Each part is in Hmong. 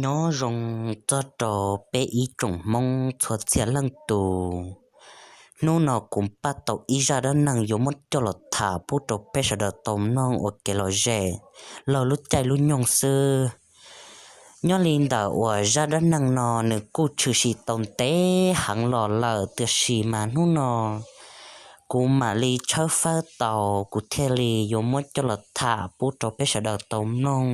Nyob zoo txog rau peb ib tsoom Hmoob txhua txhia leej tus. Hnub no kuv npaj tau ib zaj dab neeg yuav muab coj los tham pub rau peb sawv daws tau mloog ua kev lom zem laug lub caij lub nyoog xwb. Nyob li ntawm uas zaj dab neeg no nws kuj tshwm sim tau ntev heev los lawm, tiam sis mas hnub no kuv mam li tshawb fawb tau, kuv thiaj li yuav muab coj los tham pub rau peb sawv daws tau mloog.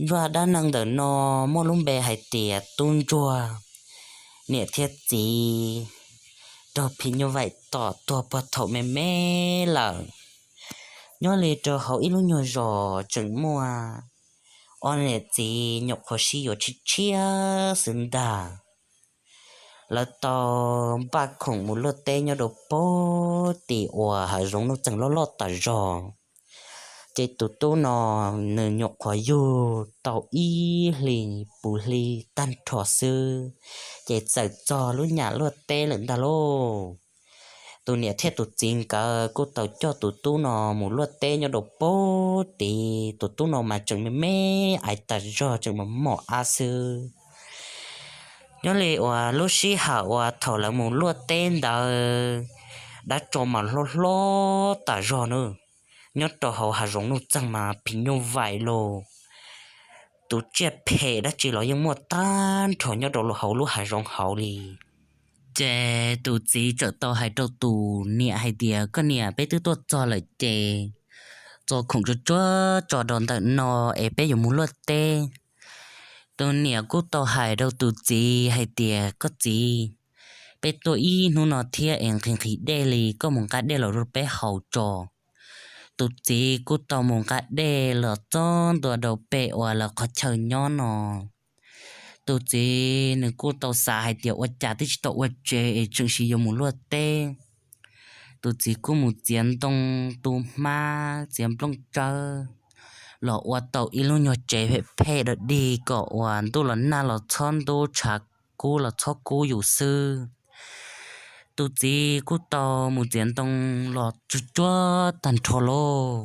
Zaj dab neeg ntawm no muaj lub npe hais tias tub ntsuag. Niam thiab txiv raug phim nyuj vaim tom tuag puag thaum me me lawm. Nyob li rau hauv ib lub nyuag zos tseem muaj ob niam txiv nyuam qhuav sib yuav tshiab tshiab xwb ntag. Lawv tau npaj khoom mus luaj teb nyob rau pem tim uas hav zoov nuj txeeg loj loj tas zog. Ces tus tub no nws nyuam qhuav yug tau ib hlis puv hli tag nrho xwb, ces txawm txog lub nyam luaj teb lawm ntag lauj. Tus niam thiab tus txiv nkawd kuj tau coj tus tub no mus luaj teb nyob rau pem tid. Tus tub no mas tseem me me aiv tas zog, tseem mos mos ab xwb. Nyob li uas lub sij hawm uas thaum lawv mus luaj teb ntawd, dab tsov mas hlob hlob tas zog na. Nyob rau hauv hav zoov nuj txeeg mas phim nyuj vaim los tus tsiaj phem dab tsi los yeej muaj tag nrho nyob rau hauv lub hav zoov hauv li. Ces tus txiv txawm tau hais rau tus niam hais tias, koj niam, peb twb tuaj txog lawm ces txo khoom tsuag tsuag tso rau ntawm no es peb yuav mus luaj teb. Tus niam kuj tau hais rau tus txiv hais tias, koj txiv, peb tuaj ib hnub no thiab es nqhis nqhis dej li, koj mus nqa dej los rau peb haus tso. Tus txiv kuj tau mus nqa dej los txog ntua rau pem uas lawv qhov chaw nyob no. Tus txiv nws kuj tau xav hais tias ua cas twb tsis tau ua tsev es tseem sis yuav mus luaj teb. Tus txiv kuj mus txiav ntoo tu hmab txiav nplooj tsawb los ua tau ib lub nyuag tsev phem phem dog dig kom uas ntuj los nag los txhob ntub, tshav kub los txhob kub yus xwb. Tus txiv kuj tau mus txiav ntoo los tsuag tsuag tag nrho lauj.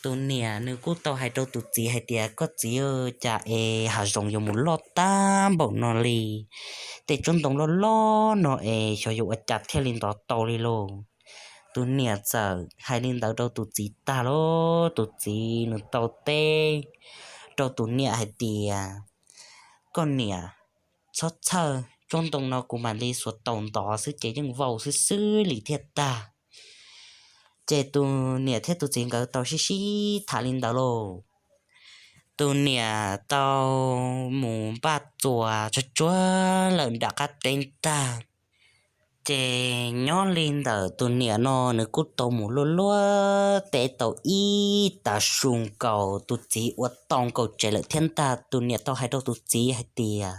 Tus niam nws kuj tau hais rau tus txiv hais tias, koj txiv, cas es hav zoov yuav mus loj tag npaum no li, tej tsob ntoo loj loj no es xyov yuav ua cas thiaj li ntov tau li lauj. Tus niam txawm hais li ntawd rau tus txiv tag lauj, tus txiv nws tau teb rau tus niam hais tias, koj niam, txhob txhawj, tsob ntoo no kuv mam li xuas taus ntov xwb ces yeej vau xwb xwb li thiaj tag. Ces tus niam thiab tus txiv nkawd tau sib sib tham li ntawd lauj. Tus niam tau mus npaj txuas tsuag tsuag lawm nram qab teb ntag. Ces nyob li ntawm tus niam no nws kuj tau mus luaj luaj teb tau ib tav su nkaus, tus txiv ua tau nkaus tsev lawm thiab ntag. Tus niam tau hais rau tus txiv hais tias,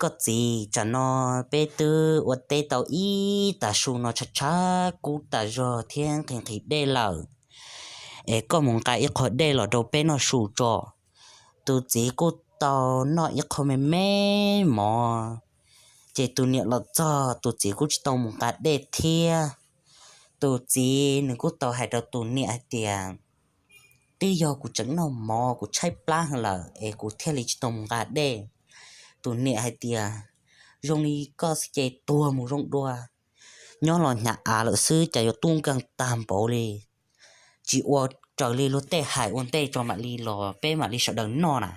koj txiv, tsam no peb twb ua teb tau ib tav su no tshav tshav kub tas zog thiab nqhis nqhis dej lawm, es koj mus nqa ib qho dej los rau peb noj su tso. Tus txiv kuj tau noj ib qho me me mov. Ces tus niam los txog, tus txiv kuj tsis tau mus nqa dej thiab. Tus txiv nws kuj tau hais rau tus niam hais tias, twb yog kuv tseem noj mov kuv tshaib plab lawm es kuv thiaj li tsis tau mus nqa dej. Tus niam hais tias, zoo li koj xwb ces tuag mus zoo dua, nyob los hnyav av lawm xwb cas yuav tub nkeeg tag npaum li. Tsis ua raws li luag tej hais, ua ntej tso mam li los peb mam li sawv daws noj na.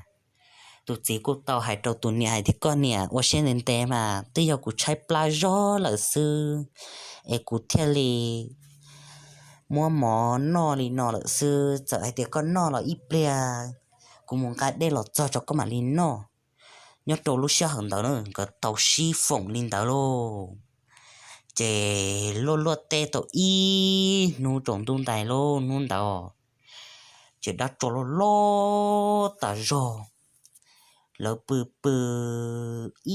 Tus txiv kuj tau hais rau tus niam hais tias, koj niam, ua siab ntev ntev mas twb yog kuv tshaib plab zog lawm xwb es kuv thiaj li muab mov noj li no lawm xwb. Txawm hais tias koj noj los ib pliag, kuv mus nqa dej los txog tso koj mam li noj. Nyob rau lub sij hawm ntawd na nkawd tau sib foom li ntawd lauj. Ces luaj luaj teb tau ib hnub tsaus ntuj ntais lauj, hnub ntawd ces dab tsov loj loj tas zog. Lawv pw pw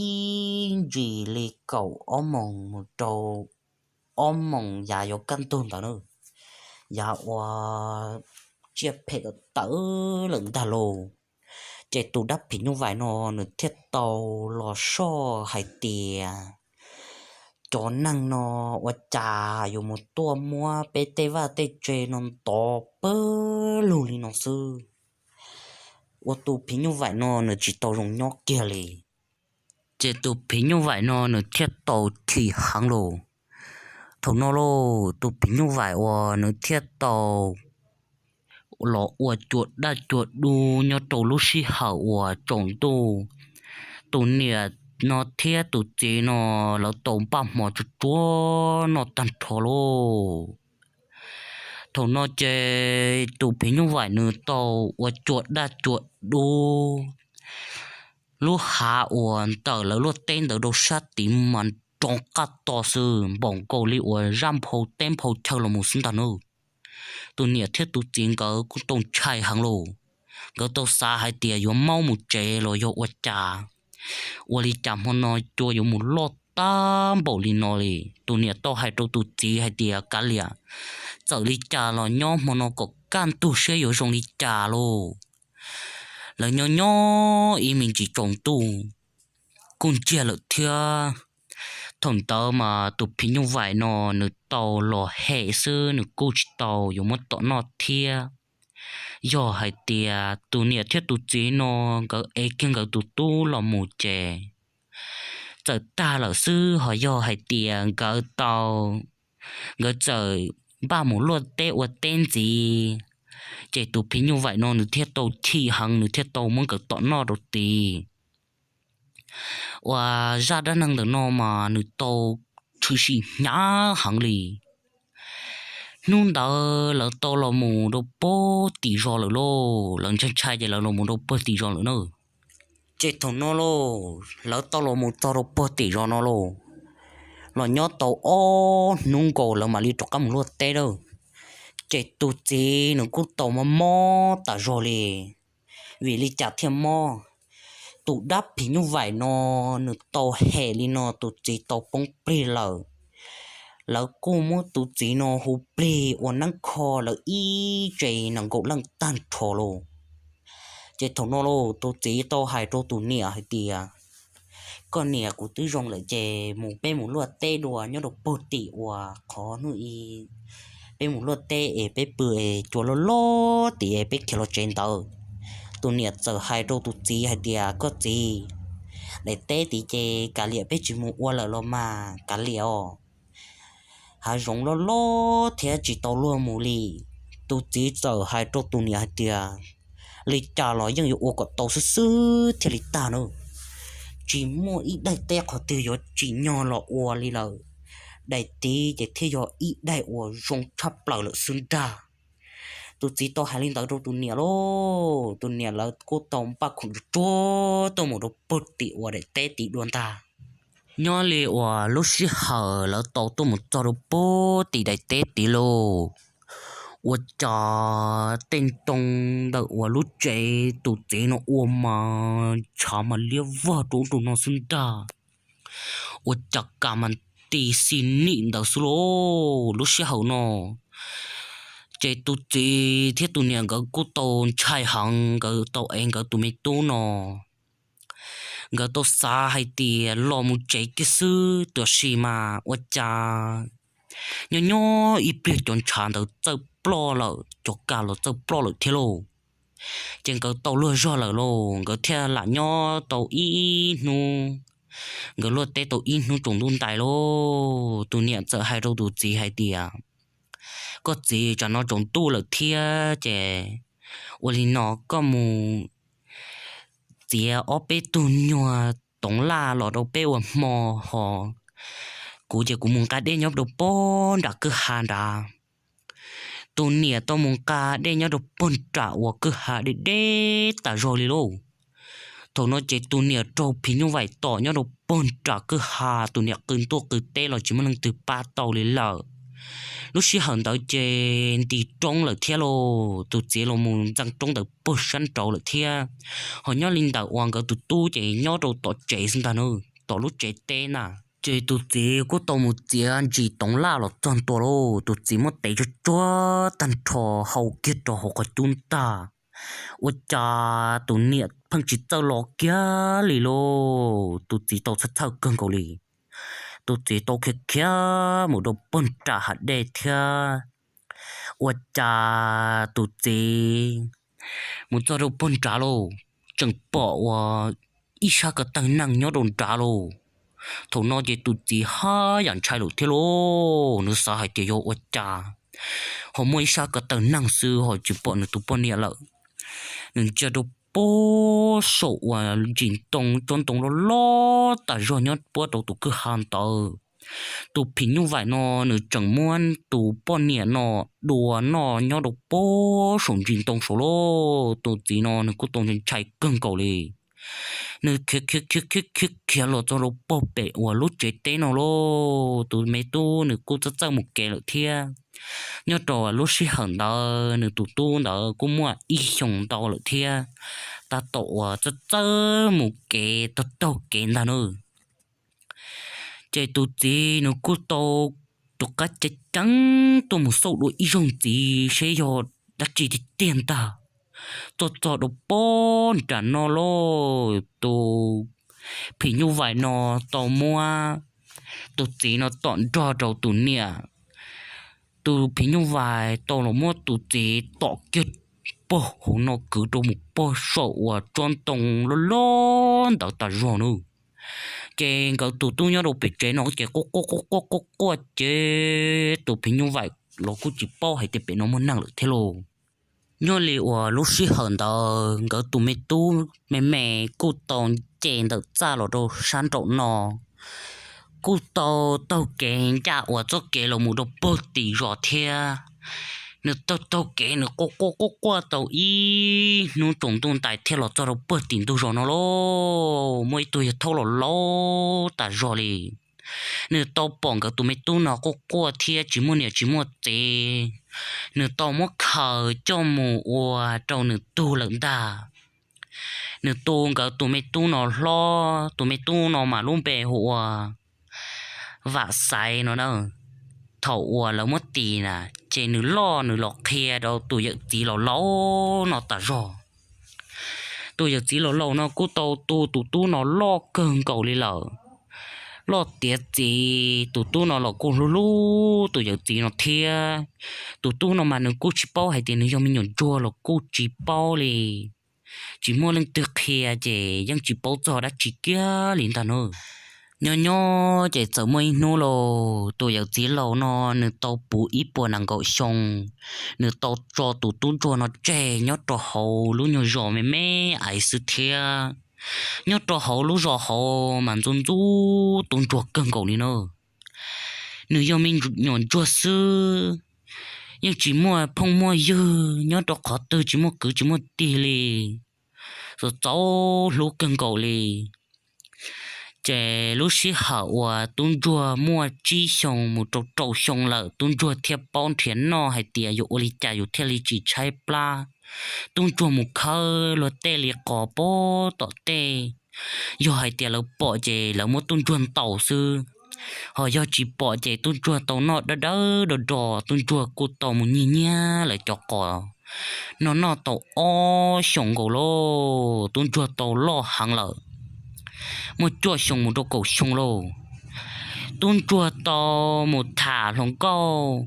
ib ntsis li kaum ob moos mus rau ob moos yav yuav kaj ntug ntawd na, yav uas tsiaj phem tawm lawm ntag lauj. Ces tus dab phim nyuj vais no nws thiaj tau los soj hais tias, cov neeg no ua cas yuav mus tuaj muab peb tej vaj tej tse no ntov pawg lug li no xwb. ua tus phim nyuj vaim no nws tsis tau zoo nyob kiag li. Ces tus phim nyuj vaim no nws thiaj tau chim heev lawm. Thaum no lauj, tus phim nyuj vaim uas nws thiaj tau los ua cua daj cua dub nyob rau lub sij hawm uas tsaus ntuj. Tus niam no thiab tus txiv no lawv tau npaj hmo tsuag tsuag noj tag nrho lauj. Thaum no ces tus phim nyuj vaim nws tau ua cua daj cua dub lub hav uas ntawm lawv luaj teb ntawd rau sab tid mas nrov qaj to xwb, npaum nkaus li uas zaj nphau teb nphau chaw los mus xwb ntag nawb. Tus niam thiab tus txiv nkawd kuj tau ntshai heev lauj. Nkawd tau xav hais tias yuav maub mus tsev los yog ua cas, ua li cas hmo no cua yuav mus loj tag npaum li no li. Tus niam tau hais rau tus txiv hais tias, kav liam, txawm li cas los nyob hmo no kom kaj ntug saib yuav zoo li cas lauj. Lawv nyob nyob ib me ntsis tsaus ntuj kuj ntsiag lawm thiab. Thaum ntawd mas tus phim nyuj vaim no nws tau los hem xwb, nws kuj tsis tau yuav muab tom noj thiab. Yog hais tias tus niam thiab tus txiv no nkawd ev kiag nkawd tus tub los mus ces txawm tag lawm xwb, ho yog hais tias nkawd tau, nkawd txawm npaj mus luaj teb ua teb ntxiv, ces tus phim nyuj vaim no nws thiaj tau chim heev, nws thiaj tau muab nkawd tom noj rau tid. Uas zaj dab neeg ntawm no mas nws tau tshwm sim hnyav heev li. Hnub ntawd lawv tau los mus rau puag tim zos lawm lauj, lawv ntshai ntshai ces lawv los mus rau puag tim zos lawm na. Ces thaum no lauj, lawv tau los mus txog rau puag tim zos no lauj, los nyob tau ob hnub nkaus lawv mam li rov qab mus luaj teb lawm. Ces tus txiv nws kuj tau mob mob tas zog li, vim li cas thiaj mob? Tus dab phim nyuj vaim no nws tau hem li no tus txiv tau poob plig lawm. Lawv kuj muab tus txiv no hu plig ua neeb kho lawv ib tse nees nkaum leej tag nrho lauj. Ces thaum no lauj, tus txiv tau hais rau tus niam hais tias, koj niam, kuv twb zoo lawm ces mus peb mus luaj teb dua nyob rau puag tim uas qhov hnub i peb mus luaj teb es peb pw es cua loj loj tim es peb khiav los tsev ntawd. Tus niam txawm hais rau tus txiv hais tias, koj txiv, daim teb tid ces kav liam peb tsis mus ua lawm los mas kav liam os. Hav zoov loj loj thiab tsis tau luag mus li. Tus txiv txawm hais rau tus niam hais tias, li cas los yeej yuav ua kom tau xwb xwb thiaj li tag na. Tsis muaj ib daim teb qhov twg yuav tsim nyog los ua li lawm. Daim tid ces thiaj yog ib daim uas zoo tshaj plaws lawm xwb ntag. Tus txiv tau hais li ntawd rau tus niam lauj, tus niam lawv kuj tau npaj khoom tsuag tsuag tuaj mus rau puag tim uas daim teb tid dua ntag. Nyob li uas lub sij hawm lawv tau tuaj mus txog rau puag tim daim teb tid lauj, ua cas tej ntoo ntawm uas lub tsev tus txiv no ua mas ntshav mas liab vog rau ub rau no xwb ntag. Ua cas kas mas ti xi nim ntawd xwb lauj. Lub sij hawm no ces tus txiv thiab tus niam nkawd kuj tau ntshai heev, nkawd tau ev nkawd tus me tub no. Nkawd tau xav hais tias los mus tsev kiag xwb, tiam sis mas ua cas nyob nyob ib pliag cov ntshav ntawd txawj ploj lawm, cov kas los txawj ploj lawm thiab lauj. Ces nkawd tau luag zog lawm lauj, nkawd thiaj lam nyob tau ib hnub, nkawd luaj teb tau ib hnub tsaus ntuj ntais lauj. Tus niam txawm hais rau tus txiv hais tias, koj txiv, tsam no tsaus ntuj lawm thiab ces ua li no, koj mus txiav ob peb tug nyuag toov laj los rau peb ua hmo, ho kuv ces kuv mus nqa dej nyob rau puag nram kwj ha nrad. Tus niam tau mus nqa dej nyob rau puag nram uas kwj ha deb deb tas zog li lauj. Thaum no ces tus niam raug phim nyuj vaim tom nyob rau puag nram kwj ha, tus niam qw ntuj qw teb los tsis muaj leej twg pab tau li lawm. Lub sij hawm ntawd ces nti roob lawm thiab lauj, tus txiv los mus ntxeev roob ntawd puag sab nraud lawm thiab. Ho nyob li ntawm uas nkawd tus tub ces nyob rau tom tsev xwb ntag na, tom lub tsev teb na. Ces tus txiv kuj tau mus txiav ntsis toov laj los txog ntua lauj, tus txiv muab tev tsuag tsuag tag nrho hau kiag rau hauv qhov cub ntag. Ua cas tus niam pheej tsis txawj los kiag li lauj, tus txiv tau txhawj txhawj kawg nkaus li. Tus txiv tau khiav khiav mus rau puag nram hav dej thiab. Ua cas tus txiv Mus txog rau pog nrad lauj, tseem pom uas ib sab ko taw neeg nyob rau nrad lauj. Thaum no ces tus txiv haj yam ntshai lawm thiab lauj, nws xav hais tias yog ua cas ho muaj ib sab ko taw neeg xwb ho tsis pom nws tus poj niam lawm. Nws ntsia rau pog saum uas ntsis ntoo tsob ntoo loj loj tas zog nyob puab rau tus kwj ha ntawd. Tus phim nyuj vaim no nws tseem muab tus poj niam no dua noj nyob rau pog saum ntsis ntoo saud lauj. Tus txiv no nws kuj tau ntshai kawg nkaus li. Nws khiav khiav khiav khiav khiav khiav los txog rau pog pem uas lub tsev teb no lauj. Tus me tub nws kuj txawj txawj mus kev lawm thiab. Nyob rau lub sij hawm ntawd nws tus tub ntawd kuj muaj ib xyoos ntau lawm thiab, tab tom uas txawj txawj mus kev taug taug kev ntag na. Ces tus txiv nws kuj tau rov qab ceev ceev tuaj mus xauj dua ib zaug ntxiv seb yog dab tsi tiag tiag ntag. Tuaj txog rau pog nram no lauj, tus phim nyuj vaim no tau muab tus txiv no tom nrog rau tus niam. Tus phim nyuj vaim tau los muab tus txiv tom kiag pog hauv no kwv rau mus pog saum uas tsob ntoo loj loj ntawd tas zog nawb. Ces nkawd tus tub nyob rau pem tsev no ces quaj quaj quaj quaj quaj quaj ces tus phim nyuj vaim los kuj tsis paub hais tias pem no muaj neeg lawm thiab lauj. Nyob li uas lub sij hawm ntawd nkawd tus me tub me me kuj tau nce ntawm txaj los rau sab nraum no, kuj tau taug kev ncaj uas txoj kev los mus rau pag tim zos thiab. Nws taug taug kev nws quaj quaj quaj quaj tau ib hnub tsaus ntuj ntais thiaj los txog rau pag tim ntug zos no lauj. Muaj ib tug yawg thaub laus laus tas zog li. Nws tau pom nkawd tus me tub no quaj quaj thiab tsis muaj niam tsis muaj txiv, nws tau muab khaws coj mus ua rau nws tug lawm ntag. Nws tu nkawd tus me tub no hlob, tus me tub no mas lub npe hu ua Vam Xaiv no na. Thaum uas lawv muab tis na, ces nws loj nws los qhia rau tus yawm txiv laus laus no tas zog. Tus yawm txiv laus laus no kuj tau tu tus tub no loj kawg nkaus li lawm. Loj tiav txiv, tus tub no los kuj hlub hlub tus yawm txiv no thiab. Tus tub no mas nws kuj tsis paub hais tias nws yog me nyuam ntsuag los kuj tsis paub li. Tsis muaj leej twg qhia ces yeej tsis paub txog dab tsi kiag li ntag na. Nyob nyob ces txawm muaj ib hnub lauj, tus yawm txiv laus no nws tau puv ib puas nees nkaum xyoo, nws tau tso tus tub ntsuag no tseg nyob rau hauv lub nyuag zos me me ais xwb thiab. Nyob rau hauv lub zos hauv mas ntxub ntxub tub ntsuag kawg nkaus li na. Nws yog me nyuam ntsuag xwb, yeej tsis muaj phooj muaj ywg, nyob rau qhov twg tsis muaj kwv tsis muaj tij li, txaus txaus hlub kawg nkaus li. Ces lub sij hawm uas tub ntsuag muaj tsib xyoo mus rau rau xyoo lawm, tub ntsuag thiaj paub nrhiav noj hais tias yuav ua li cas yus thiaj li tsis tshaib plab. Tub ntsuag mus khawb luag tej li qos pag tom tej, yog hais tias lawv pom ces lawv muab tub ntsuag ntaus xwb, ho yog tsis pom ces tub ntsuag tau noj dawb dawb do do. Tub ntsuag kuj tau mus nyiag nyiag lawv cov qos no noj tau ob xyoos nkaus lauj. Tub ntsuag tau loj heev lawm, muaj cuaj xyoo mus rau kaum xyoo lauj. Tub ntsuag tau mus tham hluas nkauj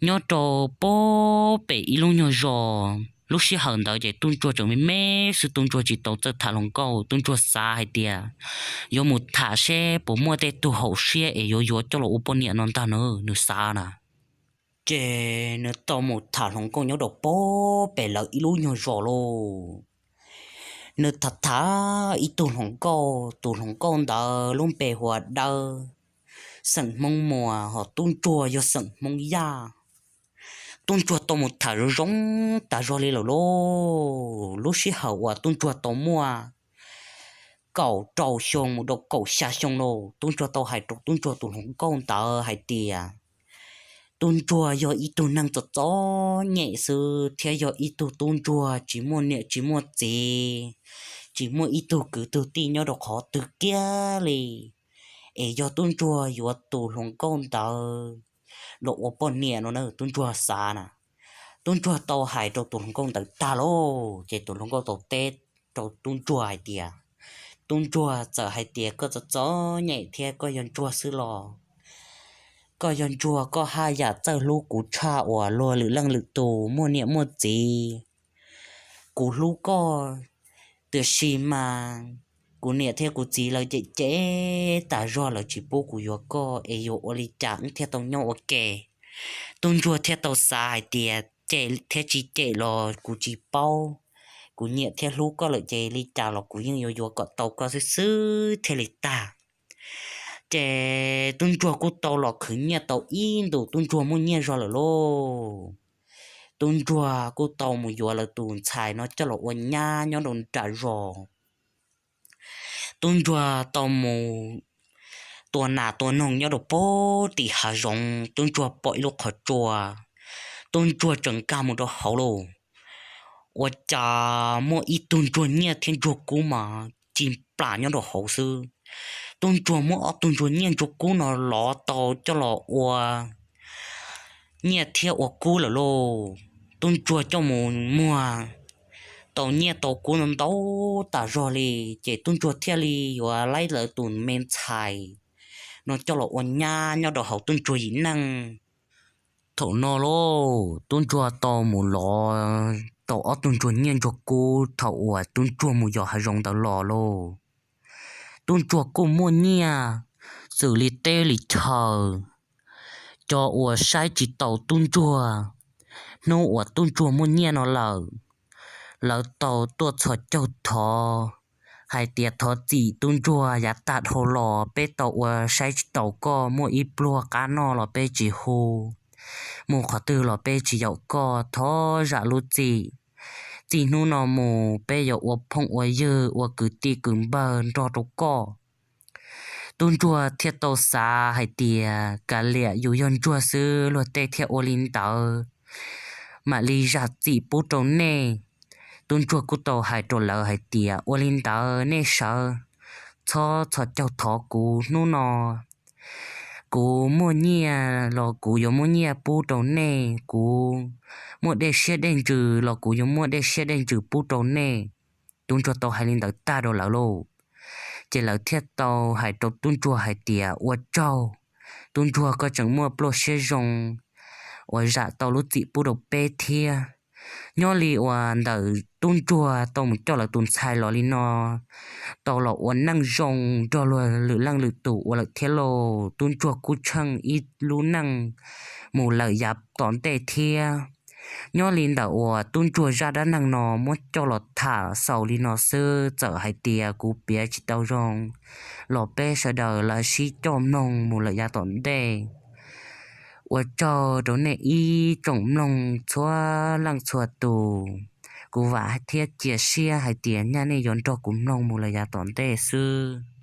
nyob rau pag pem ib lub nyuag zos. Lub sij hawm ntawd ces tub ntsuag tseem me me xwb, tub ntsuag tsis tau txawj tham hluas nkauj. Tub ntsuag xav hais tias yuav mus tham seb puas muaj tej tug haum siab es yuav yuav coj los ua poj niam no ntag na, nws xav na. Ces nws tau mus tham hluas nkauj nyob rau pag pem lawv ib lub nyuag zos lauj. Nws tham tham ib tug hluas nkauj, tus hluas nkauj ntawd lub npe hu ua Dawb, xeem Hmoob Muas, ho tub ntsuag yog xeem Hmoob Yaj. Tub ntsuag tau mus tham zoo zoo tas zog li lawm lauj. Lub sij hawm uas tub ntsuag tau muaj kaum rau xyoo mus rau kaum xya xyoo lauj, tub ntsuag tau hais rau tub ntsuag tus hluas nkauj ntawd hais tias tub ntsuag yog ib tug neeg txom txom nyem xwb thiab yog ib tug tub ntsuag tsis muaj niam tsis muaj txiv, tsis muaj ib tug kwv tug tij nyob rau qhov twg kiag li. Es yog tub ntsuag yuav tus hluas nkauj ntawd los ua poj niam no na, tub ntsuag xav na. Tub ntsuag tau hais rau tus hluas nkauj ntawd tag lauj, ces tus hluas nkauj tau teb rau tub ntsuag hais tias, tub ntsuag, txawm hais tias koj txom txom nyem thiab koj yog ntsuag xwb los koj yog ntsuag, koj haj yam txawj hlub kuv tshaj uas luag lwm leej lwm tus muaj niam muaj txiv, kuv hlub koj, tiam sis mas kuv niam thiab kuv txiv lawv cem cem tas zog, lawv tsis pub kuv yuav koj es yuav ua li cas wb thiaj tau nyob ua ke. Tub ntsuag thiaj tau xav hais tias cem thiab tsis cem los kuv tsis paub, kuv nyiam thiab hlub koj lawm ces li cas los kuv yeej yuav yuav kom tau koj xwb xwb thiaj li tag. Ces tub ntsuag kuj tau los khwv nyiaj tau ib ntus, tub ntsuag muaj nyiaj zog lawm lauj. Tub ntsuag kuj tau mus yuav lawv tus ntxhais no coj los ua nyab nyob rau nram zos. Tub ntsuag tau mus tua nas tua noog nyob rau pem tim hav zoov, tub ntsuag pom ib lub qhov tsua, tub ntsuag tseem nkag mus rau hauv lauj. Ua cas muaj ib tug ntsuag nyiaj thiab ntsuag kub mas ci plas nyob rau hauv xwb. Tub ntsuag muab ob tug ntsuag nyiaj ntsuag kub no lov tau coj los ua nyiaj thiab ua kub lawm lauj. Tub ntsuag coj mus muag tau nyiaj tau kub ntau ntau tas zog li, ces tub ntsuag thiaj li yuav laib lawv tus me ntxhais no coj los ua nyab nyob rau hauv tub ntsuag yim neej. Thaum no lauj, tub ntsuag tau mus lov tau ob tug ntsuag nyiaj ntsuag kub thaum uas tub ntsuag mus yos hav zoov ntawd los lauj. Tub ntsuag kuj muaj nyiaj xws li teb li chaw. Cov uas saib tsis taus tub ntsuag, hnub uas tub ntsuag muaj nyiaj no lawm, lawv tau tuaj txhos caug thov hais tias thov txim tub ntsuag, yav tag dhau los peb tau ua saib tsis taus koj, muaj ib pluag qab noj los peb tsis hu, mus qhov twg los peb tsis yaum koj, thov zam lub txim. Txij hnub no mus peb yuav ua phooj ua ywg ua kwv tij kwv npawg nrog rau koj. Tub ntsuag thiaj tau xav hais tias kav liam yus yog ntsuag xwb, luag tej thiaj ua li ntawd, mam li zam txim pub rau nej. Tub ntsuag kuj tau hais rau lawv hais tias ua li ntawd nej sawv, txhob txhos caug thov kuv, hnub no kuv muaj nyiaj los kuv yuav muaj nyiaj pub rau nej, kuv muaj dej siab dej ntsws los kuv yuav muaj dej siab dej ntsws pub rau nej. Tub ntsuag tau hais li ntawd tag rau lawv lauj, ces lawv thiaj tau hais rau tub ntsuag hais tias ua tsaug, tub ntsuag koj tseem muaj pluaj siab zoo uas zam tau lub txim pub rau peb thiab. Nyob li uas ntawm tub ntsuag tau mus coj lawv tus ntxhais los li no, tau los ua neej zoo nrog luag lwm leej lwm tus ua lawm thiab lauj. Tub ntsuag kuj tsheej ib lub neej mus lawm yav tom ntej thiab. Nyob li ntawm uas tub ntsuag zaj dab neeg no muab coj los tham xaus li no xwb, txawm hais tias kuv piav tsis tau zoo los peb sawv daws lam sib coj mloog mus lawm yav tom ntej. Ua tsaug rau nej ib tsoom mloog txhua leej txhua tus, kuv vam thiab cia siab hais tias nyaj nej yuav nrog kuv mloog mus lawm yav tom ntej xwb.